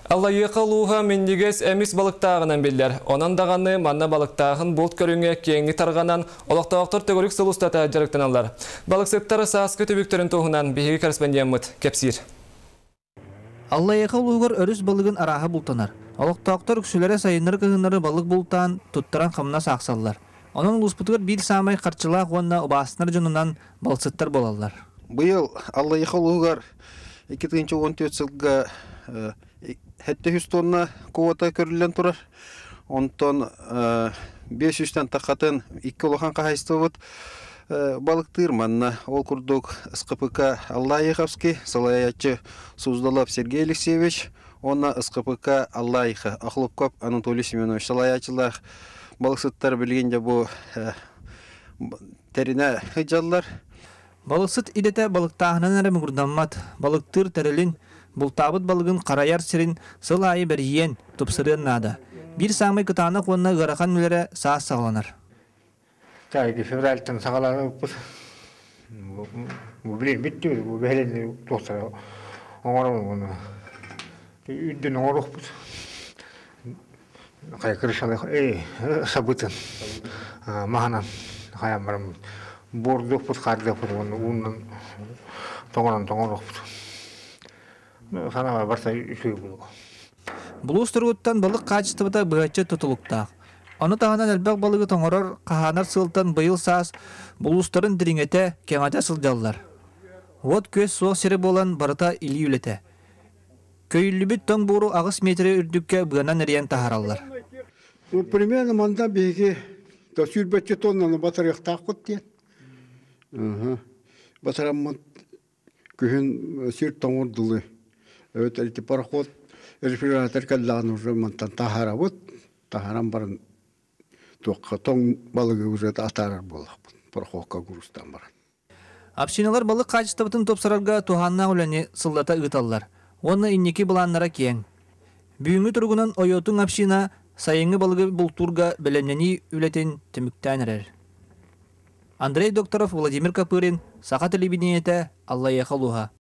Аллайыаха улууһа минньигэс эмис балыктааҕынан биллэр. Онон даҕаны манна балыктааһын булт көрүҥэ киэҥник тарҕанан, олохтоохтор төгүрүк сыл устата дьарыктаналлар. Балыксыттар сааскы түбүктэрин туһунан биһиги корреспондеммыт кэпсиир. Аллайыаха улууһугар өрүс балыгын арааһа бултанар. Олохтоохтор үксүлэрэ сайыннары-кыһыннары балык бултаан, туттаран хамнас аахсаллар. Онон улууспутугар биир саамай харчылаах уонна убаастанар дьонунан балыксыттар буолаллар. Быйыл Аллайыаха улууһугар 2014 сылга 700 тонна квота көрүллэн турар. Онтон 500-тэн тахатын икки улахан хаһаайыстыбабыт балыктыыр манна. Ол курдук СКПК Аллаеховский, салайааччы Суздалов Сергей Алексеевич уонна СКПК Аллаиха Охлопков Анатолий Семенович салайааччылаах балыксыттар билигин дьэ бу тэринэ сылдьаллар. Балыксыт идэтэ балыктааһынан эрэ муҥурдаммат, балыктыыр тэрилин, бултаабыт балыгын харайар сирин сыл аайы бэрийиэн, тупсарыан наада. Биир саамай кытаанах уонна ыарахан үлэлэрэ саас саҕаланар. Тайги февральтан саҕалаабыппыт. Бу билин бүттү, бу бэһэлэнни туохтара оҥоробун уонна үрдүн оҥоруохпут. Хайа крышалых сабытын маһынан хайан баран буордуохпут, хаардыахпыт уонна уунан тоҥорон тоҥоруохпут. Санаабар барса үчүгэй буолуо. Булуус туругуттан балык хаачыстыбата быһаччы тутулуктаах. Ону таһынан элбэх балыгы тоҥорор, хаһаанар сыалтан быйыл саас булуустарын дириҥэтэ, кэҥэтэ сылдьаллар. Уот-күөс суох сирэ буолан барыта илии үлэтэ. Көйүллүбүт тоҥ буору аҕыс миэтэрэ үрдүккэ быанан эрийэн таһаараллар. Примерно манна биһиги сүүрбэччэ тоннаны батарыахтаахпыт диэн. Батараммыт күһүн сир тоҥор дылы. Эбэтэр ити пароход рефрижератор кэллэҕинэ уже мантан таһаарабыт. Таһааран баран туохха тоҥ балыгы уже атаарар буоллахпыт. Пароходка грузтаан баран. Общиналар балык хаачыстыбатын тупсарарга туһааннаах үлэни сыллата ыыталлар уонна инники былааннара киэҥ. Бүгүҥҥү туругунан Ойуотуҥ община сайыҥҥы балыгы бултуурга бэлэмнэнии үлэтин түмүктээн эрэр. Андрей Докторов, Владимир Копырин, Саха телевидениетэ, Аллайыаха улууһа.